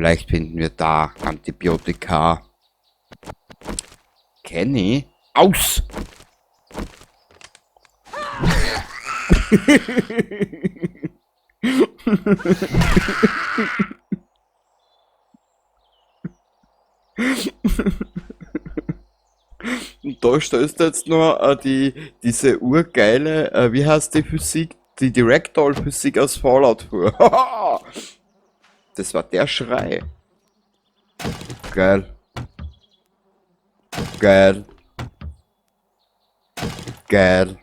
Vielleicht finden wir da Antibiotika. Kenny? Aus! Und da stößt jetzt noch diese urgeile, wie heißt die Physik? Die Ragdoll-Physik aus Fallout vor. Das war der Schrei. Geil. Geil. Geil.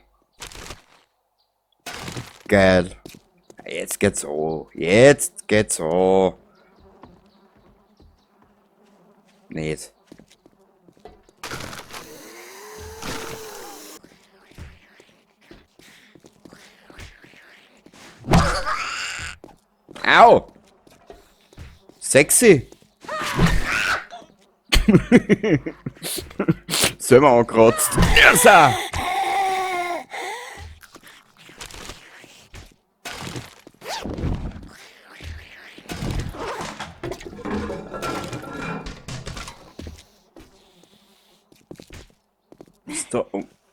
Geil. Jetzt geht's so. Jetzt geht's so. Nicht. Au! Sexy! Selber angekratzt. Yes! Da,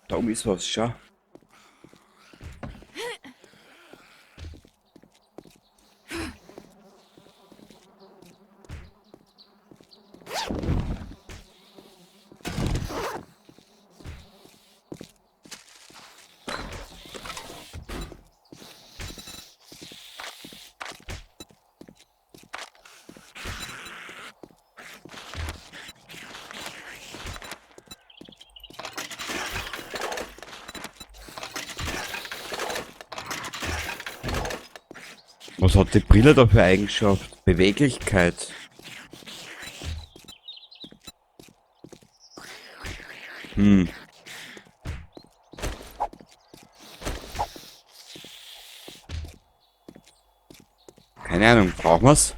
da oben ist was, schau. Was hat die Brille da für Eigenschaft? Beweglichkeit. Hm. Keine Ahnung, brauchen wir's?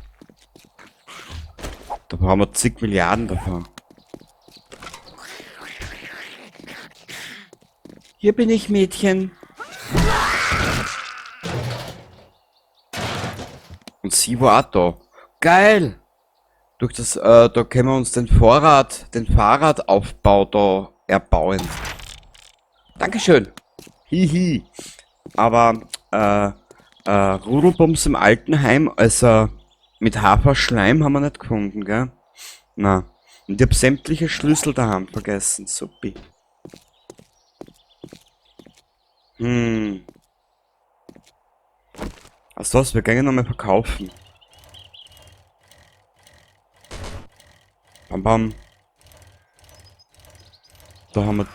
Da brauchen wir zig Milliarden davon. Hier bin ich, Mädchen. Und sie war auch da. Geil! Durch das, da können wir uns den Fahrradaufbau da erbauen. Dankeschön. Hihi. Aber, Rudelbums im Altenheim, also mit Haferschleim haben wir nicht gefunden, gell? Na. Und ich hab sämtliche Schlüssel daheim vergessen. Supi. Hm. Weißt du was? Wir gehen nochmal verkaufen. Bam, bam. Da haben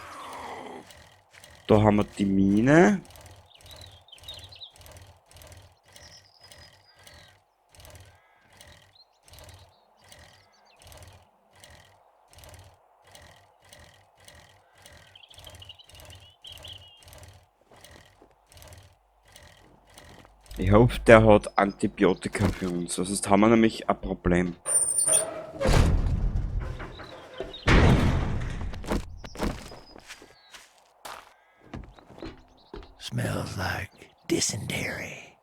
wir die Mine. Ich hoffe, der hat Antibiotika für uns, sonst haben wir nämlich ein Problem. Smells like dysentery.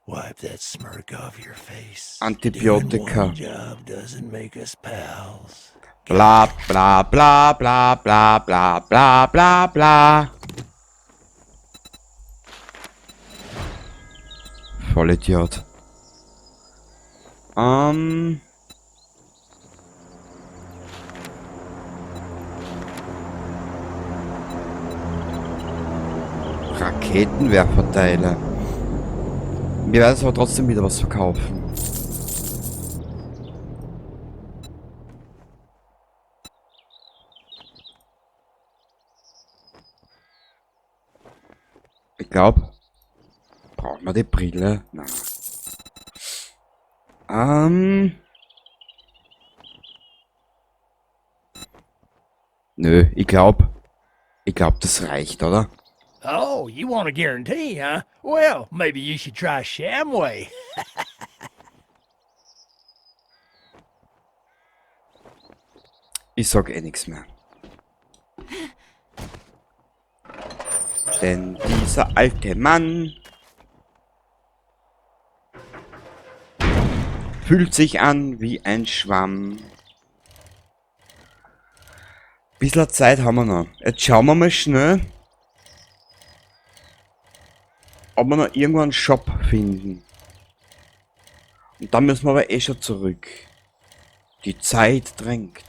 Wipe that smirk off your face. Antibiotika. Doing one job doesn't make us pals. Bla bla bla bla bla bla bla bla bla. Vollidiot. Raketenwerferteile. Wir werden aber trotzdem wieder was verkaufen. Ich glaub, brauchen wir die Brille? Nein. Nö, ich glaub, das reicht, oder? Oh, you want a guarantee, huh? Well, maybe you should try Shamway. Ich sag eh nix mehr. Denn dieser alte Mann Fühlt sich an wie ein Schwamm. Bisschen Zeit haben wir noch. Jetzt schauen wir mal schnell, ob wir noch irgendwo einen Shop finden. Und dann müssen wir aber eh schon zurück. Die Zeit drängt.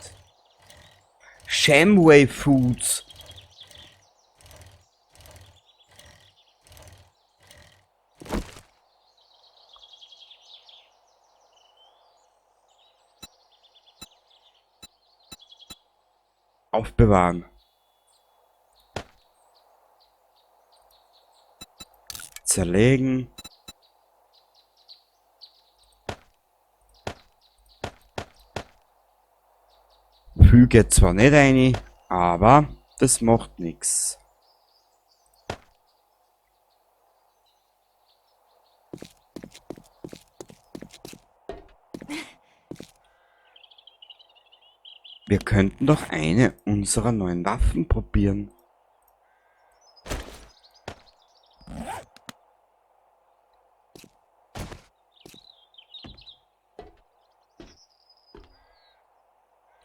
Shamway Foods. Aufbewahren. Zerlegen. Füge zwar nicht ein, aber das macht nix. Wir könnten doch eine unserer neuen Waffen probieren.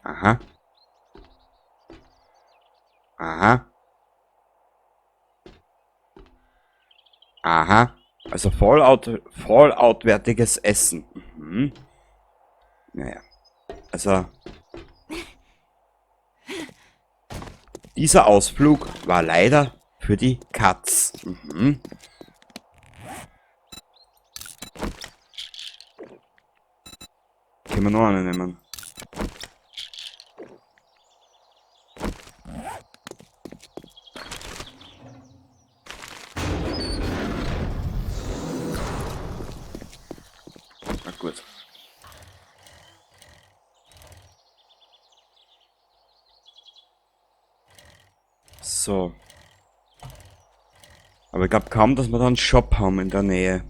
Aha. Aha. Aha. Also Fallout-wertiges Essen. Mhm. Naja. Also... Dieser Ausflug war leider für die Katz. Mhm. Können wir noch eine nehmen? Na gut. So. Aber ich glaub kaum, dass wir da einen Shop haben in der Nähe.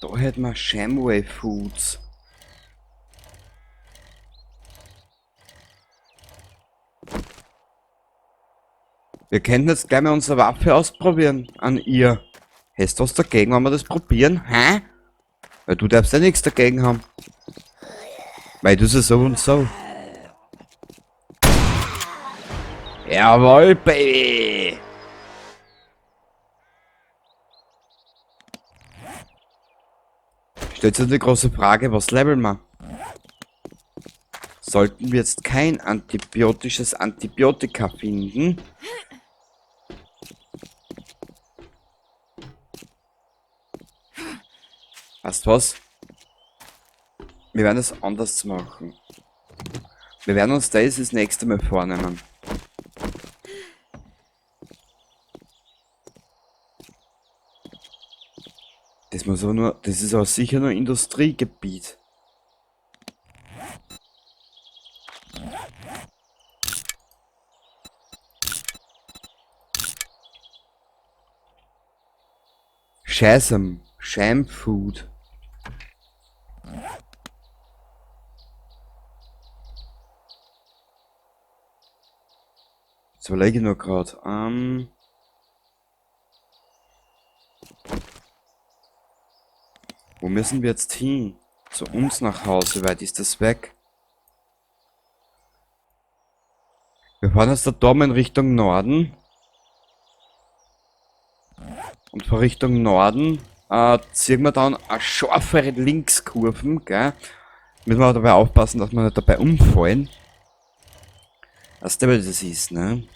Da hätten wir Shamway Foods. Wir könnten jetzt gleich mal unsere Waffe ausprobieren an ihr. Hast du was dagegen, wenn wir das probieren? Hä? Weil du darfst ja nichts dagegen haben. Weil du es so und so. Jawohl, Baby! Stellt sich die große Frage, was leveln wir? Sollten wir jetzt kein antibiotisches Antibiotika finden? Weißt du was? Wir werden es anders machen. Wir werden uns das nächste Mal vornehmen. Das muss aber nur, das ist aber sicher nur Industriegebiet. Scheiße, Shamfood. Jetzt überlege ich nur grad. Wo müssen wir jetzt hin? Zu uns nach Hause, weit ist das weg? Wir fahren jetzt da oben in Richtung Norden. Und von Richtung Norden ziehen wir dann eine scharfe Linkskurven, gell? Müssen wir dabei aufpassen, dass wir nicht dabei umfallen. Was der das ist, ne?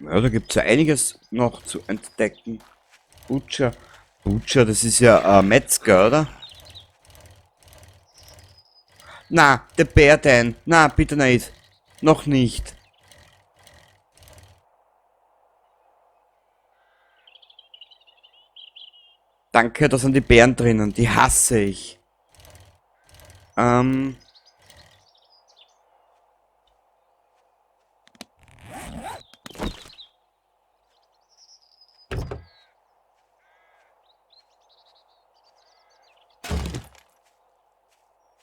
Ja, da gibt's ja einiges noch zu entdecken. Butcher. Butcher, das ist ja Metzger, oder? Na, der Bär denn. Na, bitte nicht. Noch nicht. Danke, da sind die Bären drinnen. Die hasse ich.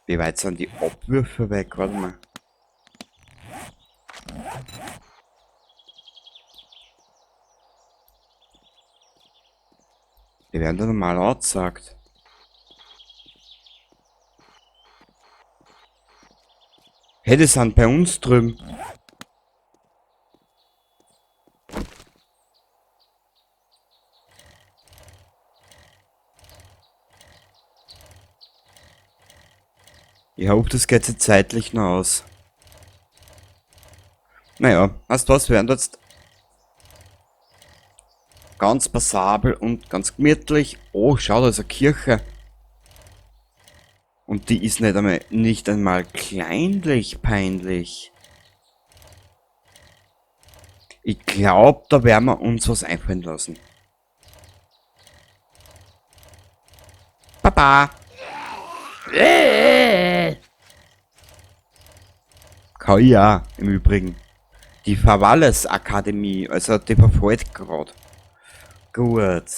Wie weit sind die Abwürfe weg? Warte mal. Die werden da normal angezeigt. Hey, die sind bei uns drüben. Ich hoffe, das geht sich zeitlich noch aus. Naja, weißt du was, wir werden jetzt ganz passabel und ganz gemütlich. Oh, schau, da ist eine Kirche. Und die ist nicht einmal kleinlich peinlich. Ich glaub, da werden wir uns was einfallen lassen. Baba! Kann ich auch, im Übrigen. Die Favales Akademie, also die verfällt grad. Gut.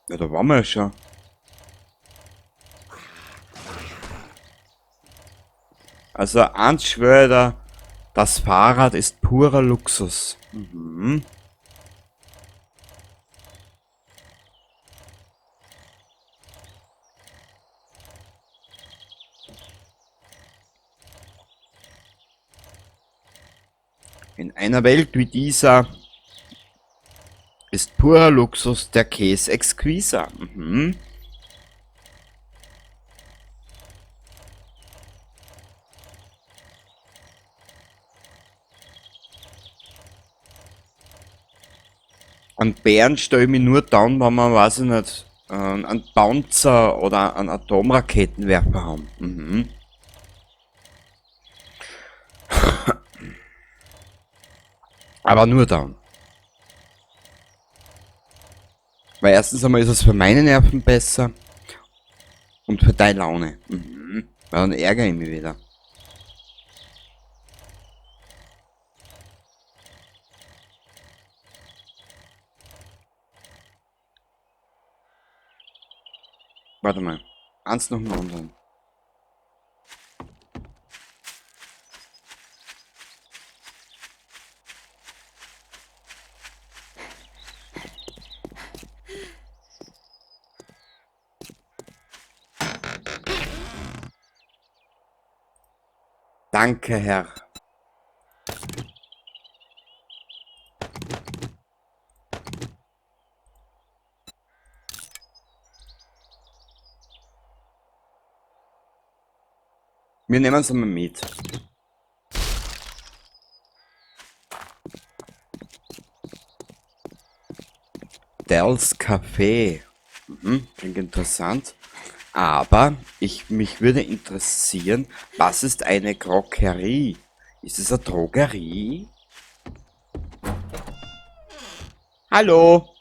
Ja, da waren wir ja schon. Also, eins schwöre ich da, das Fahrrad ist purer Luxus. In einer Welt wie dieser ist purer Luxus der Käse exquisa. An Bären stelle ich mich nur dann, wenn wir, weiß ich nicht, einen Panzer oder einen Atomraketenwerfer haben. Aber nur dann. Weil erstens einmal ist es für meine Nerven besser und für deine Laune. Weil dann ärgere ich mich wieder. Warte mal. Eins nach dem anderen. Danke, Herr. Wir nehmen es einmal mit. Dells Café. Klingt interessant. Aber mich würde interessieren, was ist eine Crockerie? Ist es eine Drogerie? Hallo?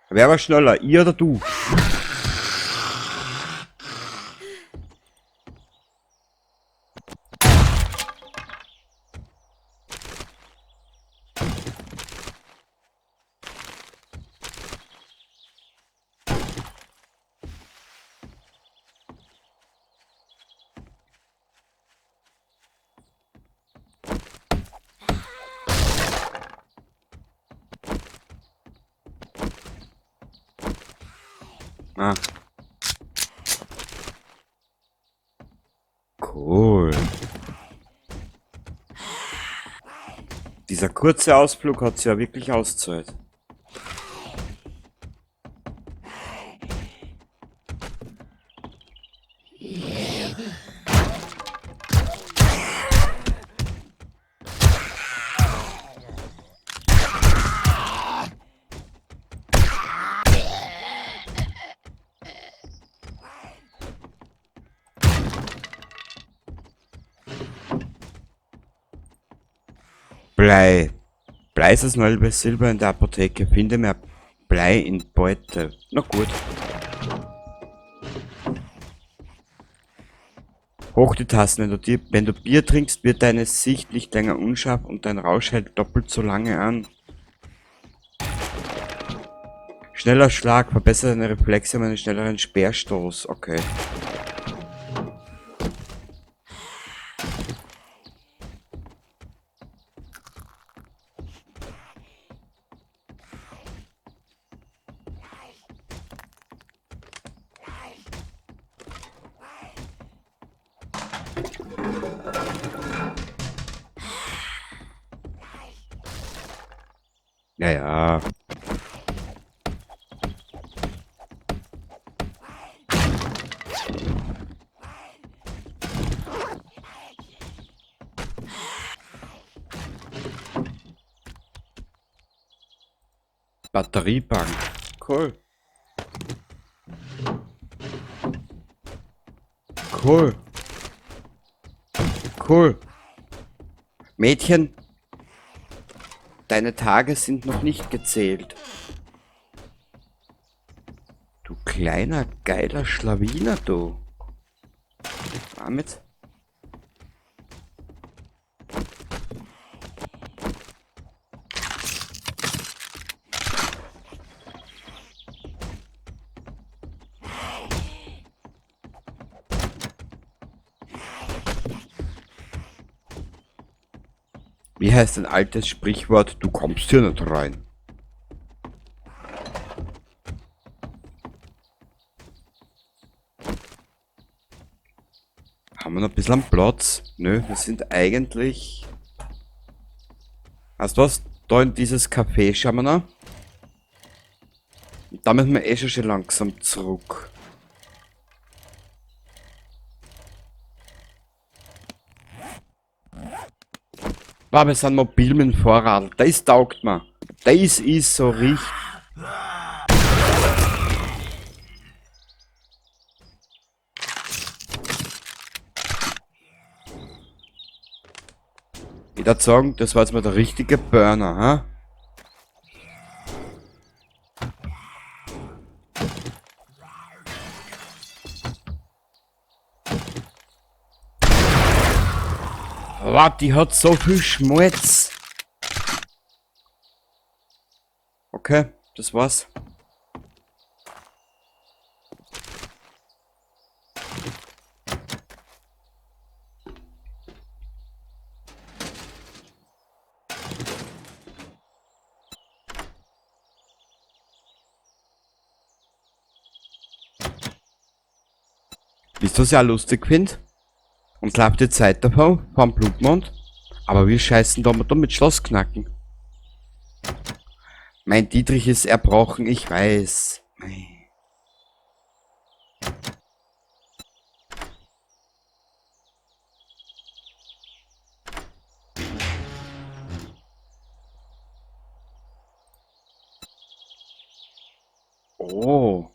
Wer war schneller, ihr oder du? Ah. Cool. Dieser kurze Ausflug hat sich ja wirklich ausgezahlt. Blei. Blei ist das neue Silber in der Apotheke. Finde mehr Blei in Beute. Na gut. Hoch die Tassen. Wenn du Bier trinkst, wird deine Sicht nicht länger unscharf und dein Rausch hält doppelt so lange an. Schneller Schlag, verbessert deine Reflexe um einen schnelleren Speerstoß. Okay. Ja, ja. Batteriebank. Cool. Cool. Cool. Mädchen, deine Tage sind noch nicht gezählt. Du kleiner, geiler Schlawiner, du. Damit. Wie heißt ein altes Sprichwort? Du kommst hier nicht rein. Haben wir noch ein bisschen am Platz? Nö, wir sind eigentlich... Weißt du was? Da in dieses Café schauen wir noch. Und da müssen wir eh schon langsam zurück. Boah, wir sind mobil mit dem Fahrrad. Das taugt mir. Das ist so richtig. Ich würd sagen, das war jetzt mal der richtige Burner, ha? Wow, die hat so viel Schmalz. Okay, das war's. Wisst ihr, was ich auch lustig find? Uns läuft die Zeit davon, vom Blutmond. Aber wir scheißen da mal da mit Schlossknacken. Mein Dietrich ist erbrochen, ich weiß. Mei. Oh.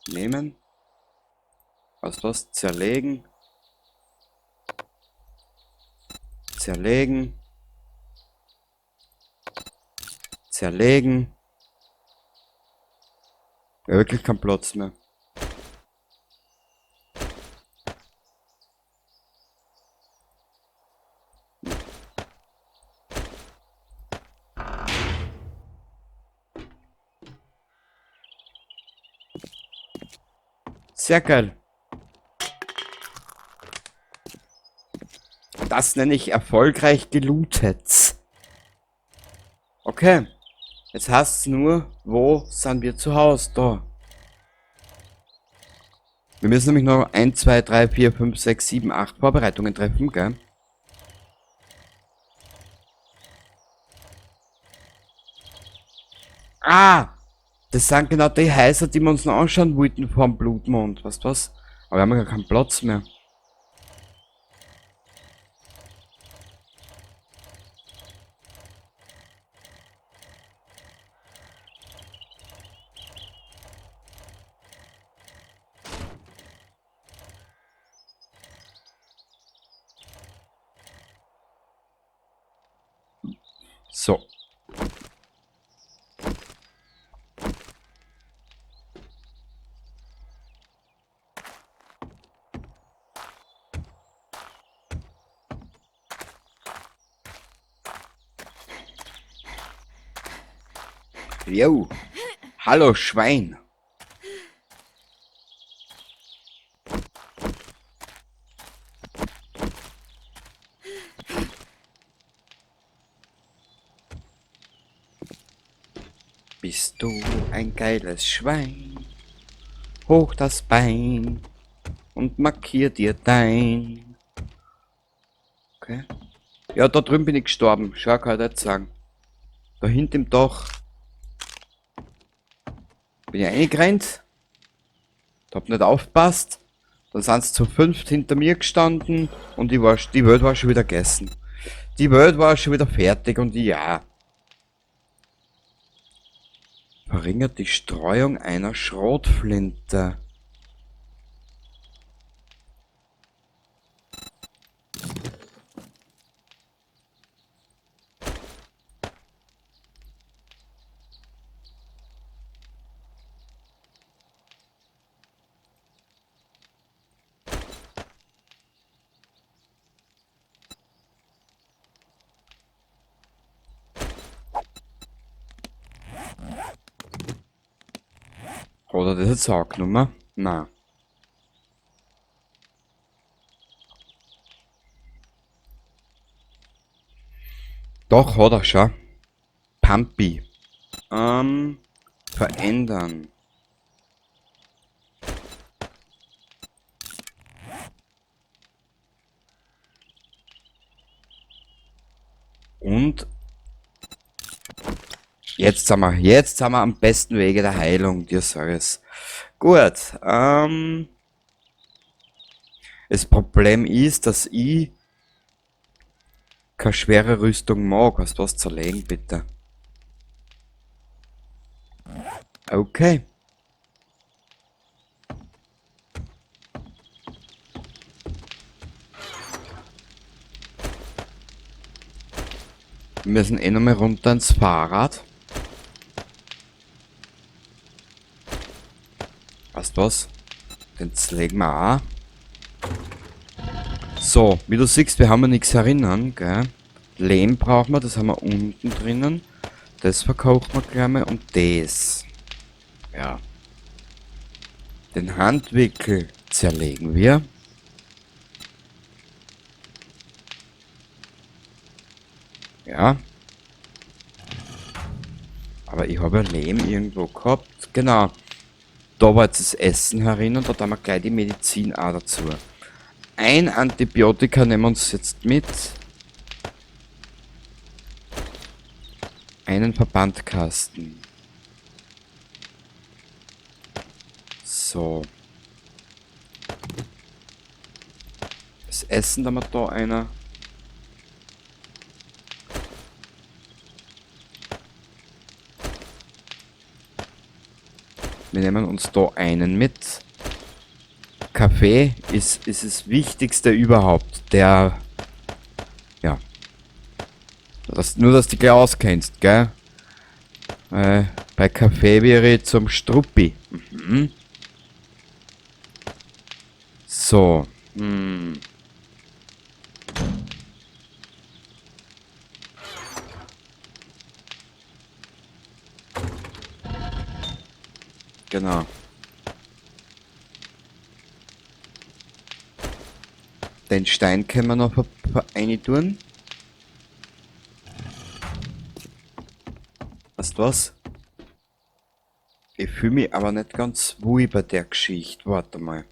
Nehmen. Was, was? Zerlegen. Zerlegen. Zerlegen. Ja, wirklich kein Platz mehr. Sehr geil. Das nenne ich erfolgreich gelootet. Okay. Jetzt heißt's nur, wo sind wir zu Hause? Da. Wir müssen nämlich noch 1, 2, 3, 4, 5, 6, 7, 8 Vorbereitungen treffen, gell? Ah! Das sind genau die Häuser, die wir uns noch anschauen wollten vor dem Blutmond. Weißt du was? Aber wir haben ja gar keinen Platz mehr. So. Jo. Hallo, Schwein. Bist du ein geiles Schwein? Hoch das Bein und markier dir dein. Okay. Ja, da drüben bin ich gestorben. Schau, kann ich nicht sagen. Da hinten im Dach. Bin ich reingerannt. Hab nicht aufgepasst. Dann sind sie zu 5 hinter mir gestanden und die Welt war schon wieder gegessen. Die Welt war schon wieder fertig und ja. Verringert die Streuung einer Schrotflinte. Hat er das jetzt auch genommen? Nein. Doch, hat er schon. Pampi. Verändern. Und jetzt sind wir am besten Wege der Heilung, dir sag ich's. Gut, das Problem ist, dass ich keine schwere Rüstung mag. Hast du was zerlegen, bitte? Okay. Wir müssen eh nochmal runter ins Fahrrad. Weißt du was? Den zerlegen wir auch. So, wie du siehst, wir haben ja nichts erinnern, gell? Lehm brauchen wir, das haben wir unten drinnen. Das verkaufen wir gleich mal und das. Ja. Den Handwickel zerlegen wir. Ja. Aber ich habe ja Lehm irgendwo gehabt. Genau. Da war jetzt das Essen herinnen, da tun wir gleich die Medizin auch dazu. Ein Antibiotika nehmen wir uns jetzt mit. Einen Verbandkasten. So. Das Essen, da haben wir da einer. Wir nehmen uns da einen mit. Kaffee ist das Wichtigste überhaupt. Der... Ja. Das, nur, dass du dich gleich auskennst, gell? Bei Kaffee wäre ich zum Struppi. So. Genau. Den Stein können wir noch rein tun. Weißt du was? Ich fühle mich aber nicht ganz wohl bei der Geschichte. Warte mal.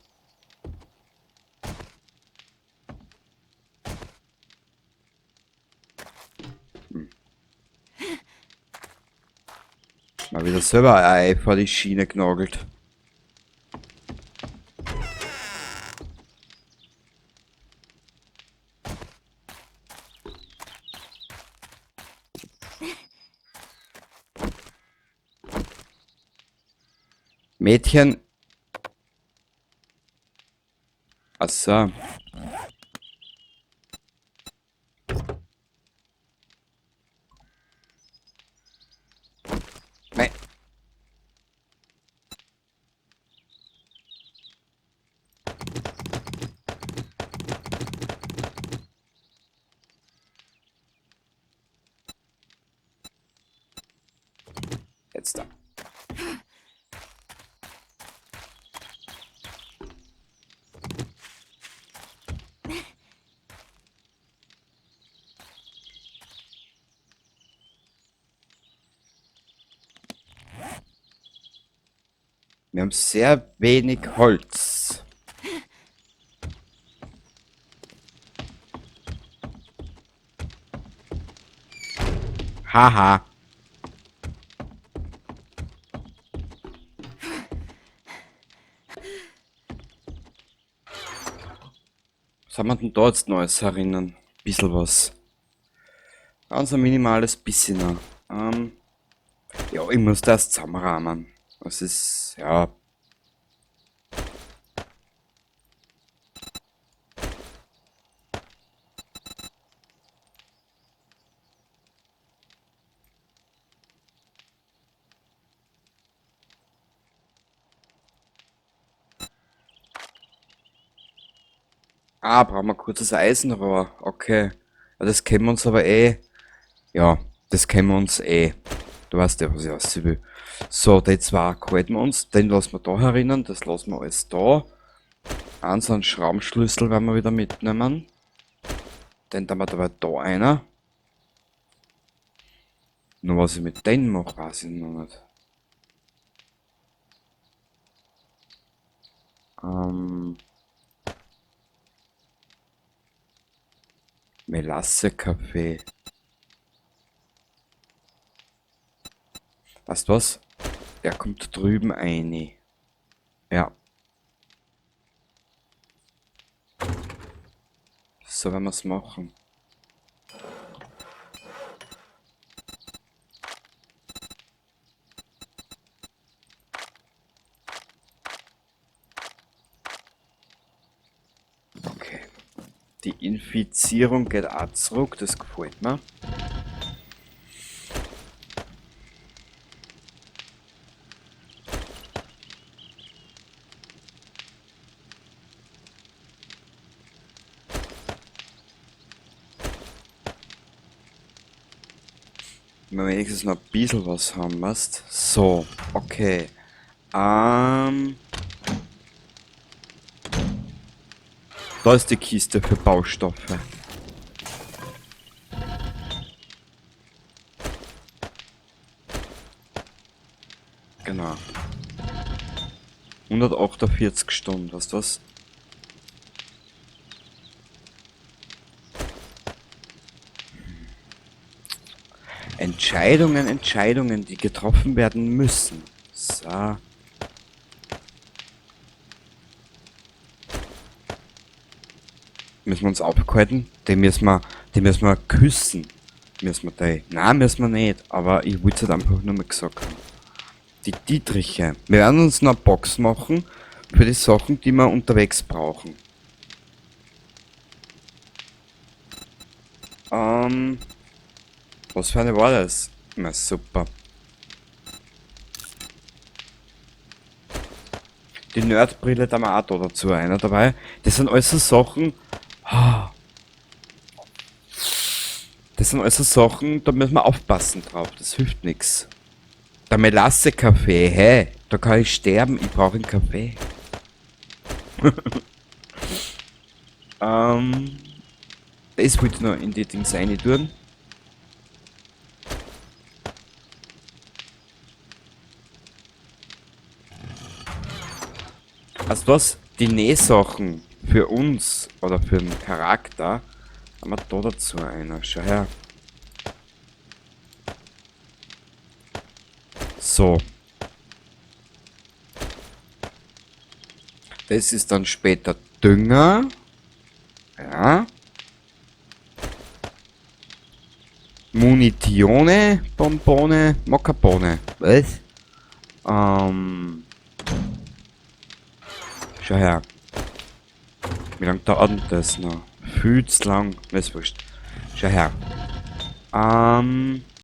Mal wieder selber ein Ei vor die Schiene genagelt. Mädchen. Ach so. Wir haben sehr wenig Holz. Haha. Was haben wir denn da jetzt Neues herinnen? Bissl was. Ganz ein minimales bisschen noch. Ja, ich muss das zusammenrahmen. Das ist, ja. Ah, brauchen wir kurzes Eisenrohr. Okay. Ja, das kennen wir uns aber eh. Ja, das kennen wir uns eh. Du weißt ja, was ich aussehen will. So, die zwei halten wir uns. Den lassen wir da herinnen. Das lassen wir alles da. Einen so einen Schraubenschlüssel werden wir wieder mitnehmen. Den tun wir dabei da einer. Nur was ich mit denen mache, weiß ich noch nicht. Melasse-Kaffee. Weißt du was? Der kommt drüben rein. Ja. So werden wir's machen. Okay. Die Infizierung geht auch zurück, das gefällt mir. Wenn wir wenigstens noch ein bisschen was haben, weißt? So, okay. Da ist die Kiste für Baustoffe. Genau. 148 Stunden, weißt du was? Entscheidungen, Entscheidungen, die getroffen werden müssen. So. Müssen wir uns aufhalten? Den müssen wir küssen. Müssen wir den? Nein, müssen wir nicht. Aber ich wollte es halt einfach nur mal gesagt haben. Die Dietriche. Wir werden uns noch eine Box machen für die Sachen, die wir unterwegs brauchen. Was für eine war das? Na super. Die Nerdbrille da haben wir auch da dazu einer dabei. Das sind alles so Sachen. Das sind alles so Sachen, da müssen wir aufpassen drauf. Das hilft nix. Der Melasse-Kaffee, hey, da kann ich sterben, ich brauche einen Kaffee. Das wollte ich noch in die Dings rein tun. Also was, die Nähsachen für uns oder für den Charakter haben wir da dazu einer. Schau her. So. Das ist dann später Dünger. Ja. Munitione, Bonbone, Mokapone. Was? Schau her. Wie lange dauert denn das noch? Viel zu lang. Mir ist wurscht. Schau her.